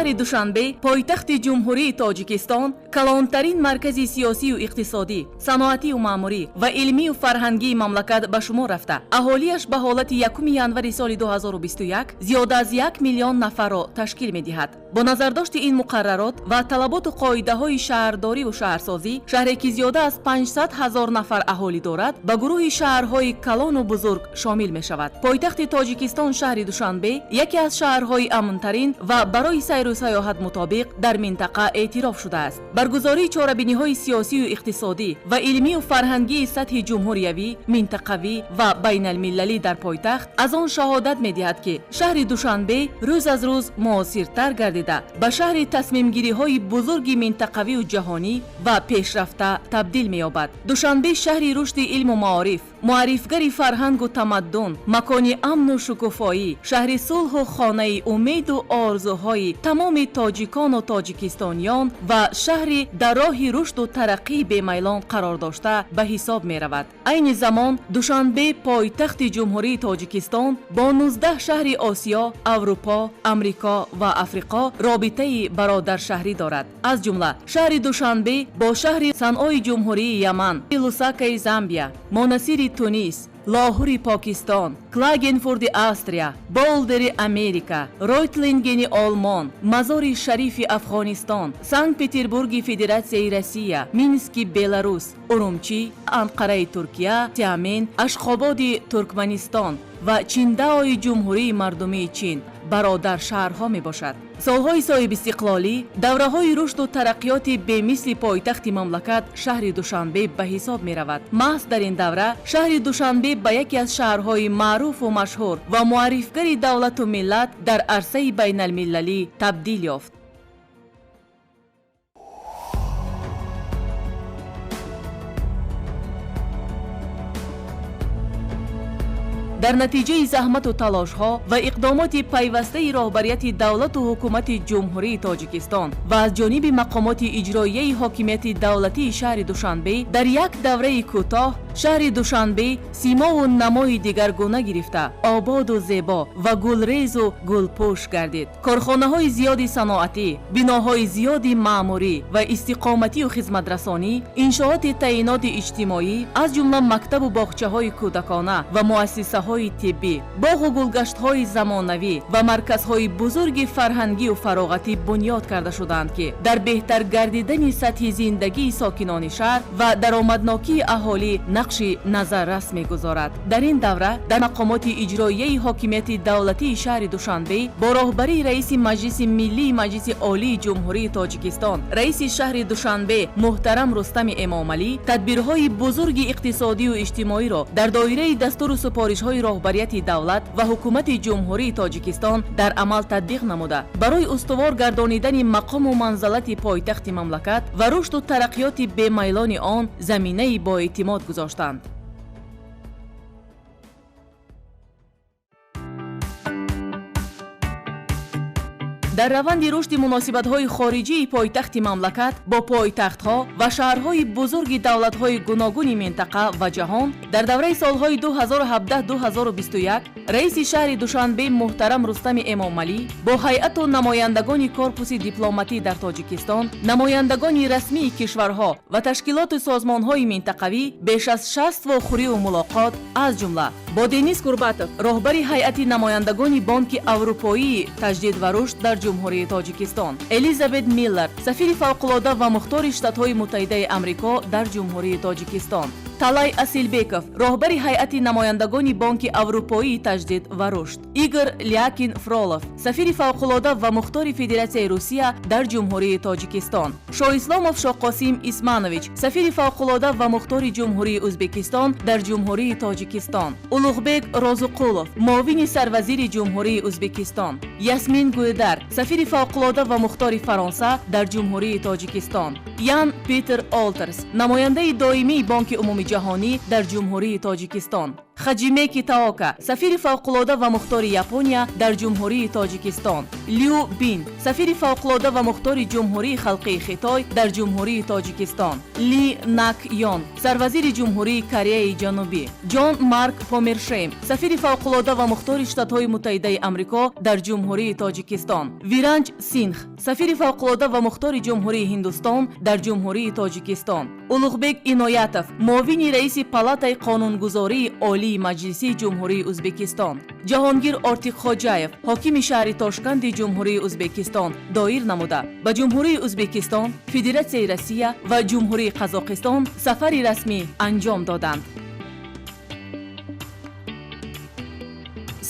Шаҳри Душанбе, пойтахти Ҷумҳурии Тоҷикистон, калонтарин маркази сиёсию иқтисодӣ, саноатию маъмурӣ ва илмию фарҳангии мамлакат ба шумор рафта, аҳолиаш ба ҳолати 1 январи соли 2021 зиёда аз 1 миллион нафарро ташкил медиҳад. Бо назардошти ин муқаррарот ва талаботу қоидаҳои шаҳрдориву шаҳрсозӣ, шаҳре ки зиёда аз 500 ҳазор нафар аҳолӣ дорад, ба гурӯҳи шаҳрҳои калону бузург шомил мешавад. Пойтахти Тоҷикистон, шаҳри Душанбе, яке аз шаҳрҳои амнтарин ва барои сайру сайёҳат мутобиқ дар минтақа эътироф шудааст. Баргузории чорабиниҳои сиёсию иқтисодӣ ва илмию фарҳангии сатҳи ҷумҳуриявӣ, минтақавӣ ва байналмилалӣ дар пойтахт аз он шаҳодат медиҳад, ки шаҳри Душанбе рӯз аз рӯз муосиртар гардида, ба шаҳри тасмимгириҳои бузурги минтақавию ҷаҳонӣ ва пешрафта табдил меёбад. Душанбе шаҳри рушди илму маориф, муаррифгари фарҳангу тамаддун, макони амну шукуфоӣ, шаҳри сулҳу хонаи умеду орзуҳои тамоми тоҷикону тоҷикистониён ва шаҳри дар роҳи рушду тараққии бемайлон қарор дошта ба ҳисоб меравад. Айни замон Душанбе, пойтахти Ҷумҳурии Тоҷикистон, бо 19 шаҳри Осиё, Аврупо, Амрико ва Африқо робитаи бародаршаҳрӣ дорад. Аз ҷумла шаҳри Душанбе бо шаҳри Санъои Ҷумҳурии Яман, Лусакаи Замбия, Монасири Тунис, Лоҳури Покистон, Клагенфурди Австрия, Болдери Америка, Ройтлингени Олмон, Мазори Шарифи Афғонистон, Санкт-Петербурги Федератсияи Россия, Мински Беларус, Урумчӣ, Анқараи Туркия, Тиамен, Ашхободи Туркманистон ва Чиндаои Ҷумҳурии Мардумии Чин бародаршаҳрҳо мебошад. Солҳои соҳибистиқлолӣ давраҳои рушду тараққиёти бемисли пойтахти мамлакат, шаҳри Душанбе, ба ҳисоб меравад. Маҳз дар ин давра шаҳри Душанбе ба яке аз шаҳрҳои маъруфу машҳур ва муаррифгари давлату миллат дар арсаи байналмилалӣ табдил ёфт. Дар натиҷаи заҳмату талошҳо ва иқдомоти пайвастаи роҳбарияти давлату ҳукумати Ҷумҳурии Тоҷикистон ва аз ҷониби мақомоти иҷроияи ҳокимияти давлатии шаҳри Душанбе, дар як давраи кӯтоҳ шаҳри Душанбе симову намои дигаргуна гирифта, ободу зебо ва гулрезу гулпӯш гардид. Корхонаҳои зиёди саноатӣ, биноҳои зиёди маъмурӣ ва истиқоматию хизматрасонӣ, иншооти таъиноти иҷтимоӣ, аз ҷумла мактабу боғчаҳои кӯдакона ва муассисаҳои тиббӣ, боғу гулгаштҳои замонавӣ ва марказҳои бузурги фарҳангию фароғатӣ бунёд карда шудаанд, ки дар беҳтар гардидани сатҳи зиндагии сокинони шаҳр ва даромаднокии аҳолӣ нақши назаррас мегузорад. Дар ин давра дар мақомоти иҷроияи ҳокимияти давлатии шаҳри Душанбе бо роҳбарии раиси Маҷлиси Миллии Маҷлиси Олии Ҷумҳурии Тоҷикистон, раиси шаҳри Душанбе муҳтарам Рустами Эмомалӣ тадбирҳои бузурги иқтисодию иҷтимоиро дар доираи дастуру супоришҳои роҳбарияти давлат ва ҳукумати Ҷумҳурии Тоҷикистон дар амал татбиқ намуда, барои устувор гардонидани мақому манзалати пойтахти мамлакат ва рушду тараққиёти бемайлони он заминаи боэътимод гузоштанд. Дар раванди рушди муносибатҳои хориҷии пойтахти мамлакат бо пойтахтҳо ва шаҳрҳои бузурги давлатҳои гуногуни минтақа ва ҷаҳон дар давраи солҳои 2017-2021 раиси шаҳри Душанбе муҳтарам Рустами Эмомалӣ бо ҳайату намояндагони корпуси дипломатӣ дар Тоҷикистон, намояндагони расмии кишварҳо ва ташкилоту созмонҳои минтақавӣ беш аз 60 вохӯриву мулоқот, аз ҷумла бо Денис Курбатов, роҳбари ҳайати намояндагони Бонки Аврупоии таҷдид ва рушд дар Ҷумҳурии Тоҷикистон, Элизабет Миллер, сафири фавқулода ва мухтори Штатҳои Муттаҳидаи Амрико дар Ҷумҳурии Тоҷикистон, Талай Асилбеков, роҳбари ҳайати намояндагони Бонки Аврупоии таҷдид ва рушд, Игор Лякин Фролов, сафири фавқулода ва мухтори Федератсияи Русия дар Ҷумҳурии Тоҷикистон, Шоҳисломов Шоҳқосим Исманович, сафири фавқулода ва мухтори Ҷумҳурии Ӯзбекистон дар Ҷумҳурии Тоҷикистон, Улуғбек Розуқулов, муовини сарвазири Ҷумҳурии Ӯзбекистон, Ясмин Гуйдар, сафири фавқулода ва мухтори Фаронса дар Ҷумҳурии Тоҷикистон, Ян Питер Олтерс, намояндаи доимии Бонки Умумиҷаҳонӣ дар Ҷумҳурии Тоҷикистон, Хаҷиме Китаока, сафири фавқулода ва мухтори Япония дар Ҷумҳурии Тоҷикистон, Лю Бин, сафири фавқулода ва мухтори Ҷумҳурии Халқии Хитой дар Ҷумҳурии Тоҷикистон, Ли Нак Йон, сарвазири Ҷумҳурии Кореяи Ҷанубӣ, Ҷон Марк Помершейм, сафири фавқулода ва мухтори Штатҳои Муттаҳидаи Амрико дар Ҷумҳурии Тоҷикистон, Виранҷ Синх, сафири фавқулода ва мухтори Ҷумҳурии Ҳиндустон дар Ҷумҳурии Тоҷикистон, Улуғбек Иноятов, муовини раиси Палатаи қонунгузории Олии Маҷлисии Ҷумҳурии Ӯзбекистон, Ҷаҳонгир Ортиқхоҷаев, ҳокими шаҳри Тошканди Ҷумҳурии Ӯзбекистон доир намуда, ба Ҷумҳурии Ӯзбекистон, Федератсияи Россия ва Ҷумҳурии Қазоқистон сафари расмӣ анҷом доданд.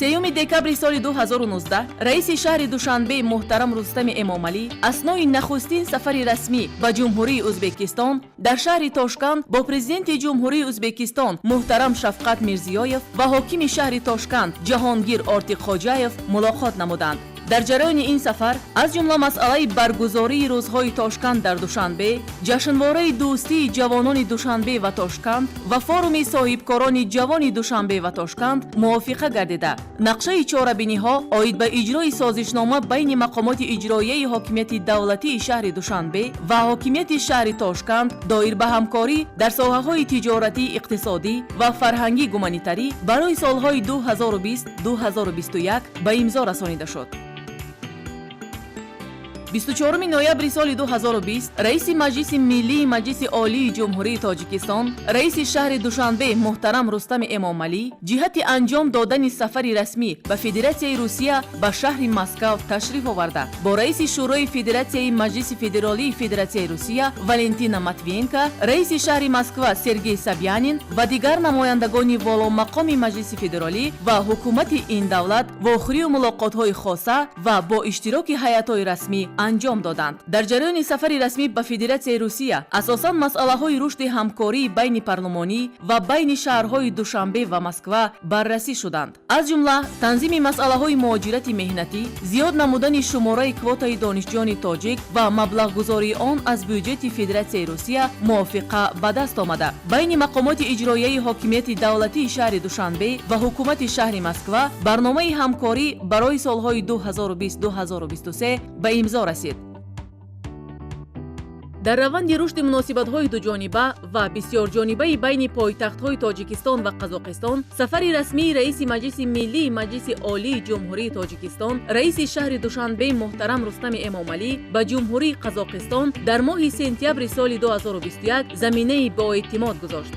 3 декабри соли 2019 раиси шаҳри Душанбе муҳтарам Рустами Эмомалӣ аснои нахустин сафари расмӣ ба Ҷумҳурии Ӯзбекистон дар шаҳри Тошканд бо Президенти Ҷумҳурии Ӯзбекистон муҳтарам Шавкат Мирзиёев ва ҳокими шаҳри Тошканд Ҷаҳонгир Ортиқхоҷаев мулоқот намуданд. Дар ҷараёни ин сафар аз ҷумла масъалаи баргузории Рӯзҳои Тошканд дар Душанбе, ҷашнвораи дӯстии ҷавонони Душанбе ва Тошканд ва форуми соҳибкорони ҷавони Душанбе ва Тошканд мувофиқа гардида, нақшаи чорабиниҳо оид ба иҷрои созишнома байни мақомоти иҷроияи ҳокимияти давлатии шаҳри Душанбе ва ҳокимияти шаҳри Тошканд доир ба ҳамкорӣ дар соҳаҳои тиҷоратӣ, иқтисодӣ ва фарҳангӣ гуманитарӣ барои солҳои 2020-2021 ба имзо расонида шуд. 24 ноябри соли 2020 раиси Маҷлиси Миллии Маҷлиси Олии Ҷумҳурии Тоҷикистон, раиси шаҳри Душанбе муҳтарам Рустами Эмомалӣ ҷиҳати анҷом додани сафари расмӣ ба Федератсияи Русия ба шаҳри Москав ташриф оварда, бо раиси Шӯрои Федератсияи Маҷлиси Федералии Федератсияи Русия Валентина Матвиенко, раиси шаҳри Москва Сергей Собянин ва дигар намояндагони воломақоми Маҷлиси Федералӣ ва ҳукумати ин давлат вохӯрию мулоқотҳои хоса ва бо иштироки ҳайатҳои расмӣ анҷом доданд. Дар ҷараёни сафари расмӣ ба Федератсияи Русия асосан масъалаҳои рушди ҳамкории байни парлумонӣ ва байни шаҳрҳои Душанбе ва Москва баррасӣ шуданд. Аз ҷумла танзими масъалаҳои муҳоҷирати меҳнатӣ, зиёд намудани шумораи квотаи донишҷӯёни тоҷик ва маблағгузории он аз бюҷети Федератсияи Русия мувофиқа ба даст омада, байни мақомоти иҷроияи ҳокимияти давлатии шаҳри Душанбе ва ҳукумати шаҳри Москва барномаи ҳамкорӣ барои солҳои 2020-2023 ба имзо расид. Дар раванди рушди муносибатҳои дуҷониба ва бисёрҷонибаи байни пойтахтҳои Тоҷикистон ва Қазоқистон сафари расмии раиси Маҷлиси Миллии Маҷлиси Олии Ҷумҳурии Тоҷикистон, раиси шаҳри Душанбе муҳтарам Рустами Эмомалӣ ба Ҷумҳурии Қазоқистон дар моҳи сентябри соли 2021 заминаи боэътимод гузошт.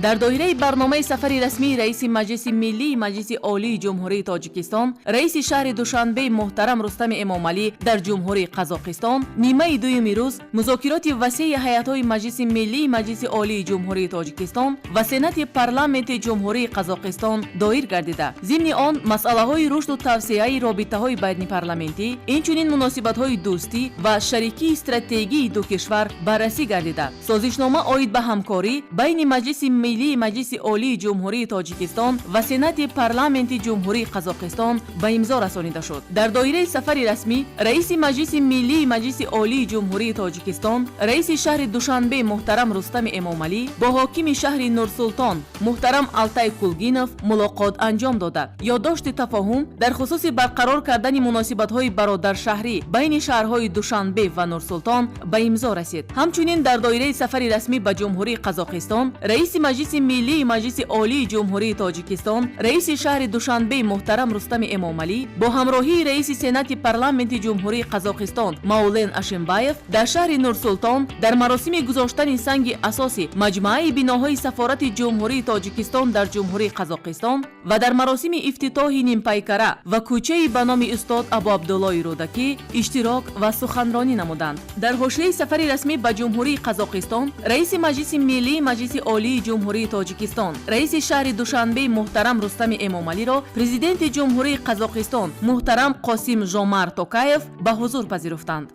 Дар доираи барномаи сафари расмии раиси Маҷлиси Миллии Маҷлиси Олии Ҷумҳурии Тоҷикистон, раиси шаҳри Душанбе муҳтарам Рустами Эмомалӣ дар Ҷумҳурии Қазоқистон нимаи дуюми рӯз музокироти васеи ҳайатҳои Маҷлиси Миллии Маҷлиси Олии Ҷумҳурии Тоҷикистон ва Сенати Парламенти Ҷумҳурии Қазоқистон доир гардида, зимни он масъалаҳои рушду тавсеаи робитаҳои байнипарламентӣ, инчунин муносибатҳои дӯстӣ ва шарикии стратегии ду кишвар баррасӣ гардида, созишнома оид ба ҳамкорӣ байни Маҷлиси Миллии Маҷлиси Олии Ҷумҳурии Тоҷикистон ва Сенати Парламенти Ҷумҳурии Қазоқистон ба имзо расонида шуд. Дар доираи сафари расмӣ раиси Маҷлиси Миллии Маҷлиси Олии Ҷумҳурии Тоҷикистон, раиси шаҳри Душанбе муҳтарам Рустами Эмомалӣ бо ҳокими шаҳри Нурсултон муҳтарам Алтай Кулгинов мулоқот анҷом дода, ёддошти тафоҳум дар хусуси барқарор кардани муносибатҳои бародаршаҳрӣ байни шаҳрҳои Душанбе ва Нурсултон ба имзо расид. Ҳамчунин дар доираи сафари расмӣ ба Ҷумҳурии Қазоқистон раиси Маҷлиси Миллии Маҷлиси Олии Ҷумҳурии Тоҷикистон, раиси шаҳри Душанбе муҳтарам Рустами Эмомалӣ бо ҳамроҳии раиси Сенати Парламенти Ҷумҳурии Қазоқистон Маулен Ашимбаев дар шаҳри Нурсултон дар маросими гузоштани санги асоси маҷмӯаи биноҳои сафорати Ҷумҳурии Тоҷикистон дар Ҷумҳурии Қазоқистон ва дар маросими ифтитоҳи нимпайкара ва кӯчаи ба номи устод Абуабдуллои Рӯдакӣ иштирок ва суханронӣ намуданд. Дар ҳошияи сафари расмӣ ба Ҷумҳурии Қазоқистон раиси Маҷлиси Миллии Маҷлиси Олии Ҷумҳурии Тоҷикистон, раиси шаҳри Душанбе муҳтарам Рустами Эмомалиро Президенти Ҷумҳурии Қазоқистон муҳтарам Қосим Жомарт Токаев ба ҳузур пазируфтанд.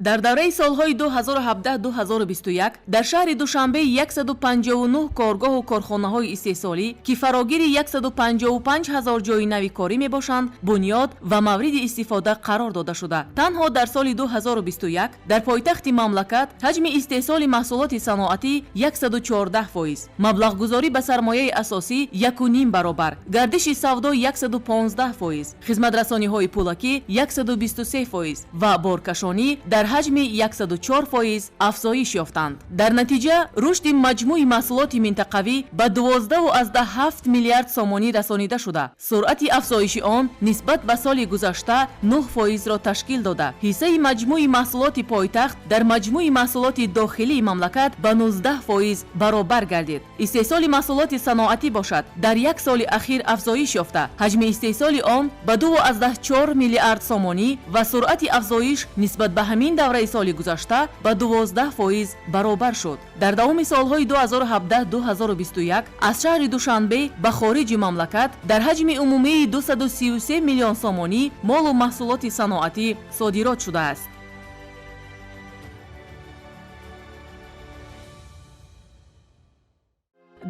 Дар давраи солҳои 2017-2021 дар шаҳри Душанбе 159 коргоҳу корхонаҳои истеҳсолӣ, ки фарогири 155 ҳазор ҷойи нави корӣ мебошанд, бунёд ва мавриди истифода қарор дода шуда. Танҳо дар соли 2021 дар пойтахти мамлакат ҳаҷми истеҳсоли маҳсулоти саноатӣ 114%, маблағгузорӣ ба сармояи асосӣ 1,5 баробар, гардиши савдо 115%, хизматрасониҳои пулакӣ 123% ва боркашонӣ дар ҳаҷми 104% афзоиш ёфтанд. Дар натиҷа рушди маҷмӯи маҳсулоти минтақавӣ ба 12,7 миллиард сомонӣ расонида шуда, суръати афзоиши он нисбат ба соли гузашта 9%-ро ташкил дода, ҳиссаи маҷмӯи маҳсулоти пойтахт дар маҷмӯи маҳсулоти дохилии мамлакат ба 19% баробар гардид. Истеҳсоли маҳсулоти саноатӣ бошад, дар як соли ахир афзоиш ёфта, ҳаҷми истеҳсоли он ба 2,4 миллиард сомонӣ ва суръати афзоиш нисбат ба ҳамин давраи соли гузашта ба 12% баробар шуд. Дар давоми солҳои 2017-2021 аз шаҳри Душанбе ба хориҷи мамлакат дар ҳаҷми умумии 233 миллион сомонӣ молу маҳсулоти саноатӣ содирот шудааст.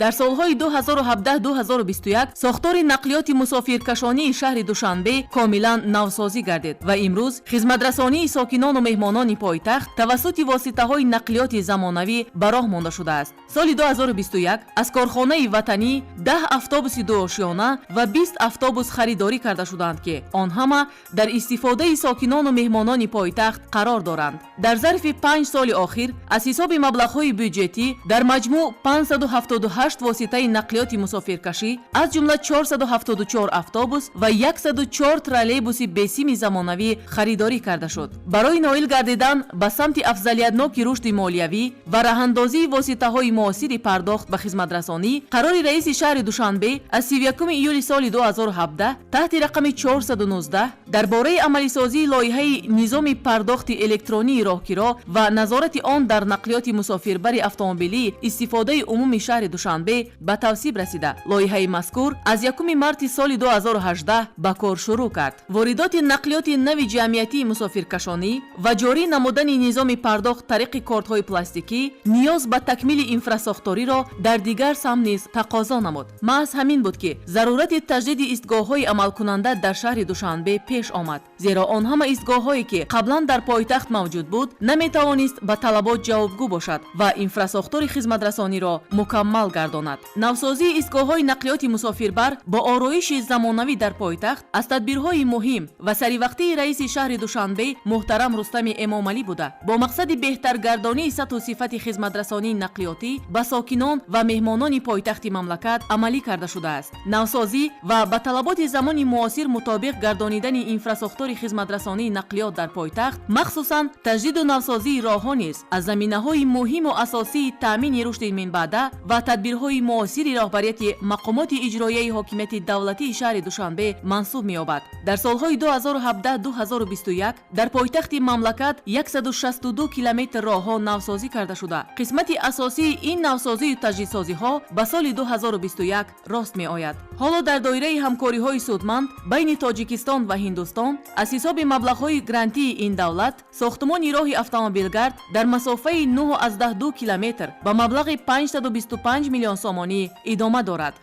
Дар солҳои 2017-2021 сохтори нақлиёти мусофиркашонии шаҳри Душанбе комилан навсозӣ гардид ва имрӯз хизматрасонии сокинону меҳмонони пойтахт тавассути воситаҳои нақлиёти замонавӣ ба роҳ монда шудааст. Соли 2021 аз корхонаи ватанӣ 10 автобуси дуошёна ва 20 автобус харидорӣ карда шуданд, ки он ҳама дар истифодаи сокинону меҳмонони пойтахт қарор доранд. Дар зарфи 5 соли охир аз ҳисоби маблағҳои бюҷетӣ дар маҷмӯъ 578 воситаи нақлиёти мусофиркашӣ, аз ҷумла 474 автобус ва 104 троллейбуси бесими замонавӣ харидорӣ карда шуд. Барои ноил гардидан ба самти афзалиятноки рушди молиявӣ ва раҳандозии воситаҳои муосири пардохт ба хизматрасонӣ, қарори раиси шаҳри Душанбе аз 31 июли соли 2017 таҳти рақами 419 дар бораи амалисозии лоиҳаи низоми пардохти электронии роҳкиро ва назорати он дар нақлиёти мусофирбари автомобилӣ истифодаи умуми шаҳри Душанбе ба тавсиб расида, лоиҳаи мазкур аз 1 марти соли 2018 ба кор шурӯъ кард. Воридоти нақлиёти нави ҷамъиятии мусофиркашонӣ ва ҷорӣ намудани низоми пардохт тариқи кортҳои пластикӣ ниёз ба такмили инфрасохториро дар дигар самт низ тақозо намуд. Маҳз ҳамин буд, ки зарурати таҷдиди истгоҳҳои амалкунанда дар шаҳри Душанбе пеш омад, зеро он ҳама истгоҳҳое, ки қаблан дар пойтахт мавҷуд буд, наметавонист ба талабот ҷавобгӯ бошад ва инфрасохтори хизматрасониро мукаммал гардонад. Навсозии истгоҳҳои нақлиёти мусофирбар бо ороиши замонавӣ дар пойтахт аз тадбирҳои муҳим ва саривақтии раиси шаҳри Душанбе муҳтарам Рустами Эмомалӣ буда, бо мақсади беҳтаргардонии сатҳу сифати хизматрасонии нақлиётӣ ба сокинон ва меҳмонони пойтахти мамлакат амалӣ карда шудааст. Навсозӣ ва ба талаботи замони муосир мутобиқ гардонидани инфрасохтори хизматрасонии нақлиёт дар пойтахт, махсусан таҷдиду навсозии роҳҳо низ аз заминаҳои муҳиму асосии таъмини рушди минбаъда ва тадбирҳои муосири роҳбарияти мақомоти иҷроияи ҳокимияти давлатии шаҳри Душанбе мансуб меёбад. Дар солҳои 2017-2021 дар пойтахти мамлакат 162 километр роҳҳо навсозӣ карда шуда, қисмати асосии ин навсозию таҷдидсозиҳо ба соли 2021 рост меояд. Ҳоло дар доираи ҳамкориҳои судманд байни Тоҷикистон ва Ҳиндустон аз ҳисоби маблағҳои грантии ин давлат сохтмони роҳи автомобилгард дар масофаи 9,2 километр ба маблағи 525 миллион сомонӣ идома дорад.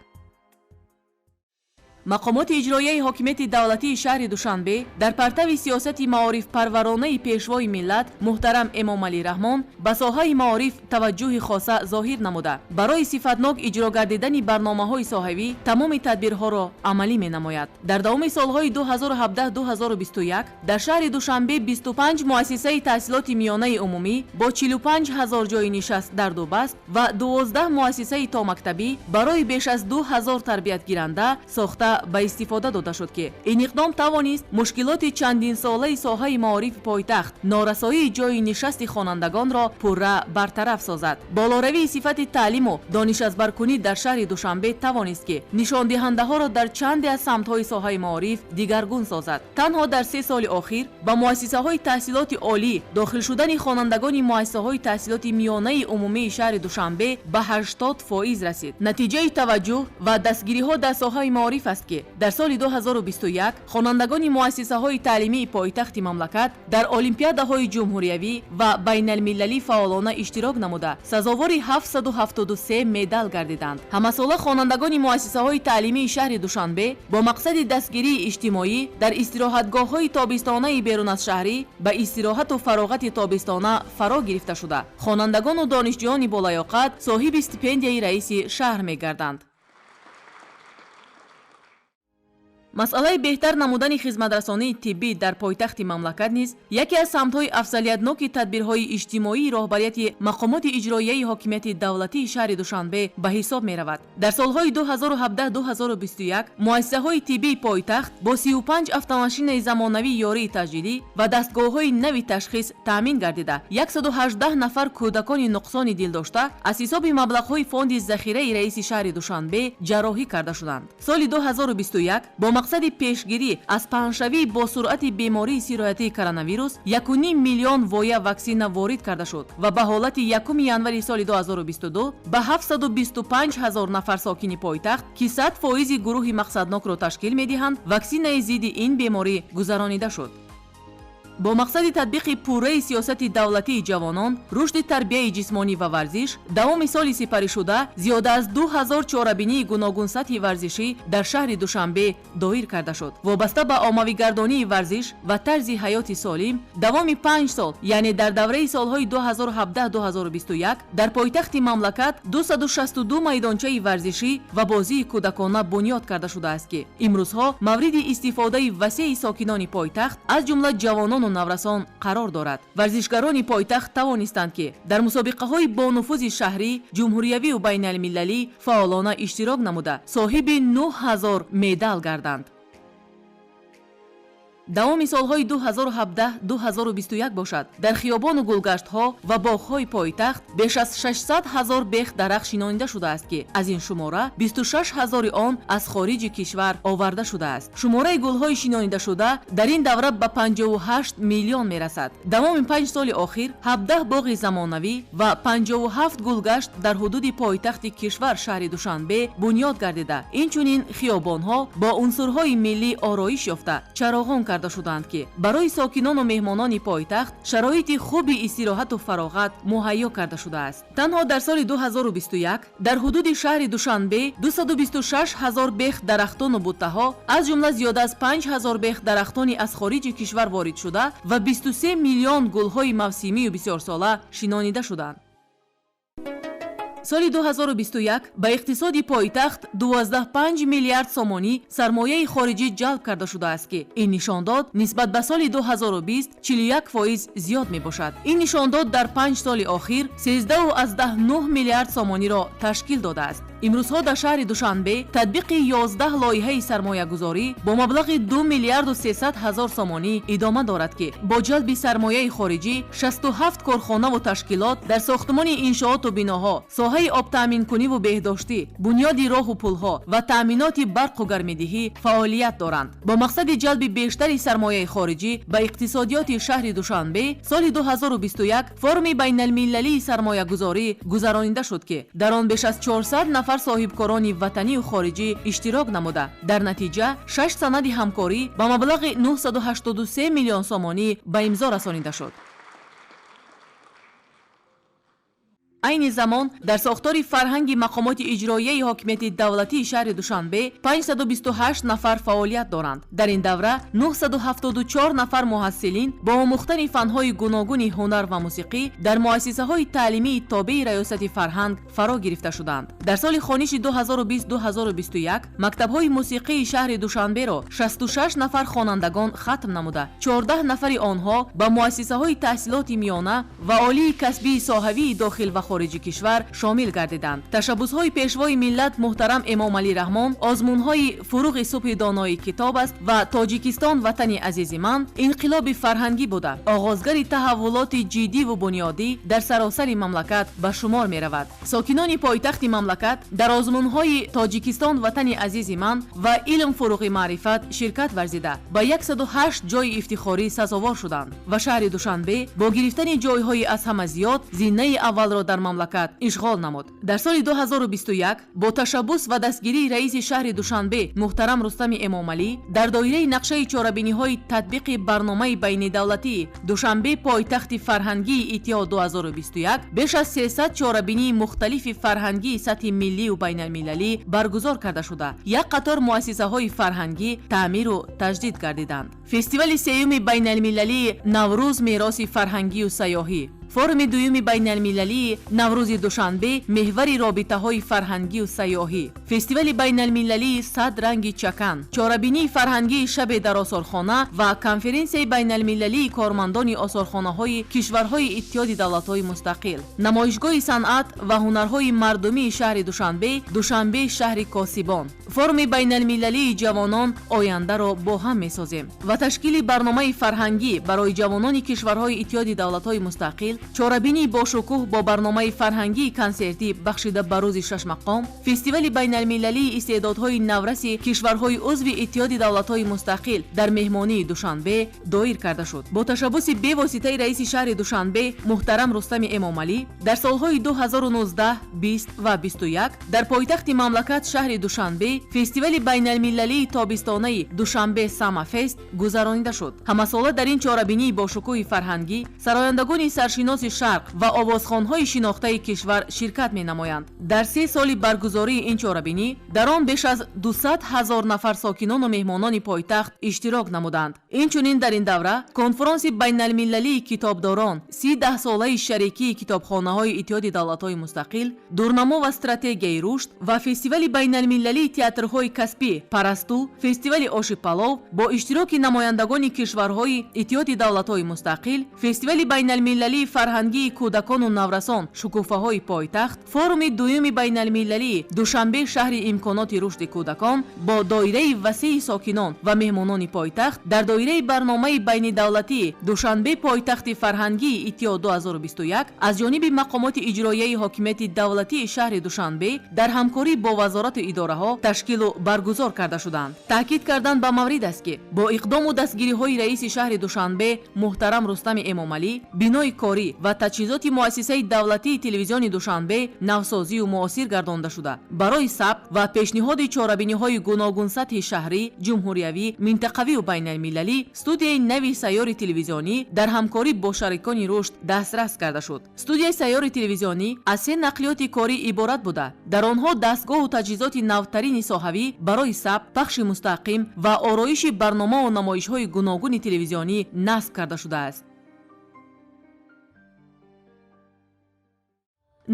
Мақомоти иҷроияи ҳокимияти давлатии шаҳри Душанбе дар партави сиёсати маорифпарваронаи пешвои миллат муҳтарам Эмомалӣ Раҳмон ба соҳаи маориф таваҷҷӯҳи хоса зоҳир намуда, барои сифатнок иҷро гардидани барномаҳои соҳавӣ тамоми тадбирҳоро амалӣ менамояд. Дар давоми солҳои 2017-2021 дар шаҳри Душанбе 25 муассисаи таҳсилоти миёнаи умумӣ бо 45 ҳазор ҷойи нишаст дар дубаст ва 12 муассисаи томактабӣ барои беш аз 2 ҳазор тарбиятгиранда сохта ба истифода дода шуд, ки ин иқдом тавонист мушкилоти чандинсолаи соҳаи маорифи пойтахт, норасоии ҷойи нишасти хонандагонро пурра бартараф созад. Болоравии сифати таълиму донишазбаркунӣ дар шаҳри Душанбе тавонист, ки нишондиҳандаҳоро дар чанде аз самтҳои соҳаи маориф дигаргун созад. Танҳо дар 3 соли охир ба муассисаҳои таҳсилоти олӣ дохил шудани хонандагони муассисаҳои таҳсилоти миёнаи умумии шаҳри Душанбе ба 80% расид. Натиҷаи таваҷҷӯҳ ва дастгириҳо дар соҳаи маориф аст, аст, ки дар соли 2021 хонандагони муассисаҳои таълимии пойтахти мамлакат дар олимпиадаҳои ҷумҳуриявӣ ва байналмилалӣ фаъолона иштирок намуда, сазовори 773 медал гардиданд. Ҳамасола хонандагони муассисаҳои таълимии шаҳри Душанбе бо мақсади дастгирии иҷтимоӣ дар истироҳатгоҳҳои тобистонаи берун аз шаҳрӣ ба истироҳату фароғати тобистона фаро гирифта шуда, хонандагону донишҷӯёни болаёқат соҳиби стипендияи раиси шаҳр мегарданд. Масъалаи беҳтар намудани хизматрасонии тиббӣ дар пойтахти мамлакат низ яке аз самтҳои афзалиятноки тадбирҳои иҷтимоии роҳбарияти мақомоти иҷроияи ҳокимияти давлатии шаҳри Душанбе ба ҳисоб меравад. Дар солҳои 2017-2021 муассисаҳои тиббии пойтахт бо 35 автомашинаи замонавии ёрии таъҷилӣ ва дастгоҳҳои нави ташхис таъмин гардида, 118 нафар кӯдакони нуқсони дил дошта аз ҳисоби маблағҳои фонди захираи раиси шаҳри Душанбе ҷарроҳӣ карда шуданд. Соли 2021 бо мақсади пешгирӣ аз паҳншавии бо суръати бемории сироятии коронавирус 1,5 миллион воя ваксина ворид карда шуд ва ба ҳолати 1 январи соли 2022 ба 725 ҳазор нафар сокини пойтахт, ки 100 фоизи гурӯҳи мақсаднокро ташкил медиҳанд, ваксинаи зидди ин беморӣ гузаронида шуд. Бо мақсади татбиқи пурраи сиёсати давлатии ҷавонон, рушди тарбияи ҷисмонӣ ва варзиш, давоми соли сипаришуда зиёда аз 2000 чорабинии гуногунсатҳи варзишӣ дар шаҳри Душанбе доир карда шуд. Вобаста ба оммавигардонии варзиш ва тарзи ҳаёти солим, давоми 5 сол, яъне дар давраи солҳои 2017-2021, дар пойтахти мамлакат 262 майдончаи варзишӣ ва бозии кӯдакона бунёд карда шудааст, ки имрӯзҳо мавриди истифодаи васеи сокинони пойтахт, аз ҷумла ҷавонону наврасон қарор дорад. Варзишгарони пойтахт тавонистанд, ки дар мусобиқаҳои бонуфузи шаҳрӣ, ҷумҳуриявию байналмилалӣ фаъолона иштирок намуда, соҳиби 9000 медал гарданд. Давоми солҳои 2017-2021 бошад, дар хиёбону гулгаштҳо ва боғҳои пойтахт беш аз 600 ҳазор бех дарахт шинонида шудааст, ки аз ин шумора 26 ҳазори он аз хориҷи кишвар оварда шудааст. Шумораи гулҳои шинонидашуда дар ин давра ба 58 миллион мерасад. Давоми 5 соли охир 17 боғи замонавӣ ва 57 гулгашт дар ҳудуди пойтахти кишвар, шаҳри Душанбе, бунёд гардида, инчунин хиёбонҳо бо унсурҳои миллӣ ороиш ёфта, чароғон карда шуданд, ки барои сокинону меҳмонони пойтахт шароити хуби истироҳату фароғат муҳайё карда шудааст. Танҳо дар соли 2021 дар ҳудуди шаҳри Душанбе 226 ҳазор бех дарахтону буттаҳо, аз ҷумла зиёда аз 5 ҳазор бех дарахтони аз хориҷи кишвар воридшуда ва 23 миллион гулҳои мавсимию бисёрсола шинонида шуданд. Соли 2021 ба иқтисоди пойтахт 12,5 миллиард сомонӣ сармояи хориҷӣ ҷалб карда шудааст, ки ин нишондод нисбат ба соли 2020 41% зиёд мебошад. Ин нишондод дар 5 соли охир 13,9 миллиард сомониро ташкил додааст. Имрӯзҳо дар шаҳри Душанбе татбиқи 11 лоиҳаи сармоягузорӣ бо маблағи 2 миллиарду 300 ҳазор сомонӣ идома дорад, ки бо ҷалби сармояи хориҷӣ 67 корхонаву ташкилот дар сохтмони иншооту биноҳо, соҳаи обтаъминкуниву беҳдоштӣ, бунёди роҳу пулҳо ва таъминоти барқу гармидиҳӣ фаъолият доранд. Бо мақсади ҷалби бештари сармояи хориҷӣ ба иқтисодиёти шаҳри Душанбе соли 2021 форуми байналмилалии сармоягузорӣ гузаронида шуд, ки дар он беш аз 400 нафар соҳибкорони ватанию хориҷӣ иштирок намуда, дар натиҷа шаш санади ҳамкорӣ ба маблағи 983 миллион сомонӣ ба имзо расонида шуд. Айни замон дар сохтори фарҳанги мақомоти иҷроияи ҳокимияти давлатии шаҳри Душанбе 528 нафар фаъолият доранд. Дар ин давра 974 нафар муҳассилин бо омӯхтани фанҳои гуногуни ҳунар ва мусиқӣ дар муассисаҳои таълимии тобеи раёсати фарҳанг фаро гирифта шуданд. Дар соли хониши 2020-2021 мактабҳои мусиқии шаҳри Душанберо 66 нафар хонандагон хатм намуда, 14 нафари онҳо ба муассисаҳои таҳсилоти миёна ва олии касбии соҳавии дохил ва хориҷи кишвар шомил гардиданд. Ташаббусҳои пешвои миллат муҳтарам Эмомалӣ Раҳмон, озмунҳои «Фуруғи субҳи донои китоб аст» ва «Тоҷикистон ватани азизи ман» инқилоби фарҳангӣ буда, оғозгари таҳаввулоти ҷиддиву бунёдӣ дар саросари мамлакат ба шумор меравад. Сокинони пойтахти мамлакат дар озмунҳои «Тоҷикистон ватани азизи ман» ва «Илм фуруғи маърифат» ширкат варзида, ба 108 ҷойи ифтихорӣ сазовор шуданд ва шаҳри Душанбе бо гирифтани ҷойҳои аз ҳама зиёд зиннаи аввалро дар дар мамлакат ишғол намуд. Дар соли 2021 бо ташаббус ва дастгирии раиси шаҳри Душанбе муҳтарам Рустами Эмомалӣ дар доираи нақшаи чорабиниҳои татбиқи барномаи байнидавлатии Душанбе пойтахти фарҳангии Иттиҳод 2021 беш аз 300 чорабинии мухталифи фарҳангии сатҳи миллию байналмилалӣ баргузор карда шуда, як қатор муассисаҳои фарҳангӣ таъмиру таҷдид гардиданд. Фестивали сеюми байналмилалии Наврӯз мероси фарҳангию сайёҳӣ, форуми дуюми байналмилалии Наврӯзи Душанбе меҳвари робитаҳои фарҳангию сайёҳӣ, фестивали байналмилалии «Сад ранги чакан», чорабинии фарҳангии «Шабе дар осорхона» ва конференсияи байналмилалии кормандони осорхонаҳои кишварҳои Иттиҳоди давлатҳои мустақил, намоишгоҳи санъат ва ҳунарҳои мардумии шаҳри Душанбе, Душанбе шаҳри косибон, форуми байналмилалии ҷавонон «Ояндаро бо ҳам месозем» ва ташкили барномаи фарҳангӣ барои ҷавонони кишварҳои Иттиҳоди давлатҳои мустақил, чорабинии бошукӯҳ бо барномаи фарҳангии консертӣ бахшида ба рӯзи шашмақом, фестивали байналмилалии истеъдодҳои навраси кишварҳои узви Иттиҳоди давлатҳои мустақил дар меҳмонии Душанбе доир карда шуд. Бо ташаббуси бевоситаи раиси шаҳри Душанбе муҳтарам Рустами Эмомалӣ дар солҳои 2019, 20 ва 21 дар пойтахти мамлакат шаҳри Душанбе фестивали байналмилалии тобистонаи Душанбе Саммерфест гузаронида шуд. Ҳамасола дар ин чорабинии бошукӯҳи фарҳангӣ сарояндагони саршиноси шарқ ва овозхонҳои шинохтаи кишвар ширкат менамоянд. Дар 3 соли баргузории ин чорабинӣ дар он беш аз 200 ҳазор нафар сокинону меҳмонони пойтахт иштирок намуданд. Инчунин дар ин давра конфронси байналмилалии китобдорон, 30 даҳсолаи шарикии китобхонаҳои Иттиҳоди давлатҳои мустақил, дурнамо ва стратегияи рушд ва фестивали байналмилалии театрҳои касбӣ «Парасту», фестивали оши палов бо иштироки намояндагони кишварҳои Иттиҳоди давлатҳои мустақил, фестивали байналмилалии фарҳангии кӯдакону наврасон «Шукуфаҳои пойтахт», форуми дуюми байналмилалии Душанбе шаҳри имконоти рушди кӯдакон бо доираи васеи сокинон ва меҳмонони пойтахт дар доираи барномаи байнидавлатии Душанбе пойтахти фарҳангии Иттиҳод 2021 аз ҷониби мақомоти иҷроияи ҳокимияти давлатии шаҳри Душанбе дар ҳамкорӣ бо вазорату идораҳо ташкилу баргузор карда шуданд. Таъкид кардан ба маврид аст, ки бо иқдому дастгириҳои раиси шаҳри Душанбе муҳтарам Рустами Эмомалӣ бинои корӣ ва таҷҳизоти муассисаи давлатии телевизиони Душанбе навсозию муосир гардонда шуда, барои сабт ва пешниҳоди чорабиниҳои гуногунсатҳи шаҳрӣ, ҷумҳуриявӣ, минтақавию байналмилалӣ студияи нави сайёри телевизионӣ дар ҳамкорӣ бо шарикони рушд дастрас карда шуд. Студияи сайёри телевизионӣ аз се нақлиёти корӣ иборат буда, дар онҳо дастгоҳу таҷҳизоти навтарини соҳавӣ барои сабт, пахши мустақим ва ороиши барномаву намоишҳои гуногуни телевизионӣ насб карда шудааст.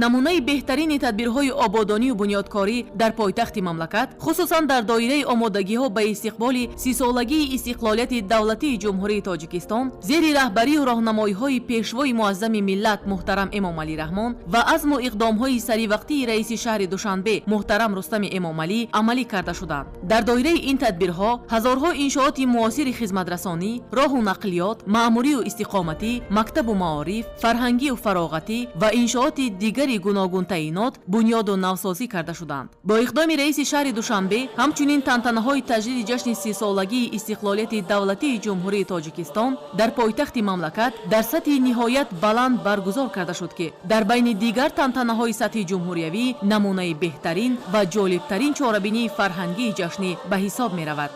Намунаи беҳтарини тадбирҳои ободонию бунёдкорӣ дар пойтахти мамлакат, хусусан дар доираи омодагиҳо ба истиқболи 30-солагии истиқлолияти давлатии Ҷумҳурии Тоҷикистон зери раҳбарию роҳнамоиҳои пешвои муаззами миллат муҳтарам Эмомалӣ Раҳмон ва азму иқдомҳои саривақтии раиси шаҳри Душанбе муҳтарам Рустами Эмомалӣ амалӣ карда шуданд. Дар доираи ин тадбирҳо ҳазорҳо иншооти муосири хизматрасонӣ, роҳу нақлиёт, маъмурию истиқоматӣ, мактабу маориф, фарҳангию фароғатӣ ва иншооти дигари гуногунтаъинот бунёду навсозӣ карда шуданд. Бо иқдоми раиси шаҳри Душанбе ҳамчунин тантанаҳои таҷлили ҷашни 30-солагии истиқлолияти давлатии Ҷумҳурии Тоҷикистон дар пойтахти мамлакат дар сатҳи ниҳоят баланд баргузор карда шуд, ки дар байни дигар тантанаҳои сатҳи ҷумҳуриявӣ намунаи беҳтарин ва ҷолибтарин чорабинии фарҳангии ҷашнӣ ба ҳисоб меравад.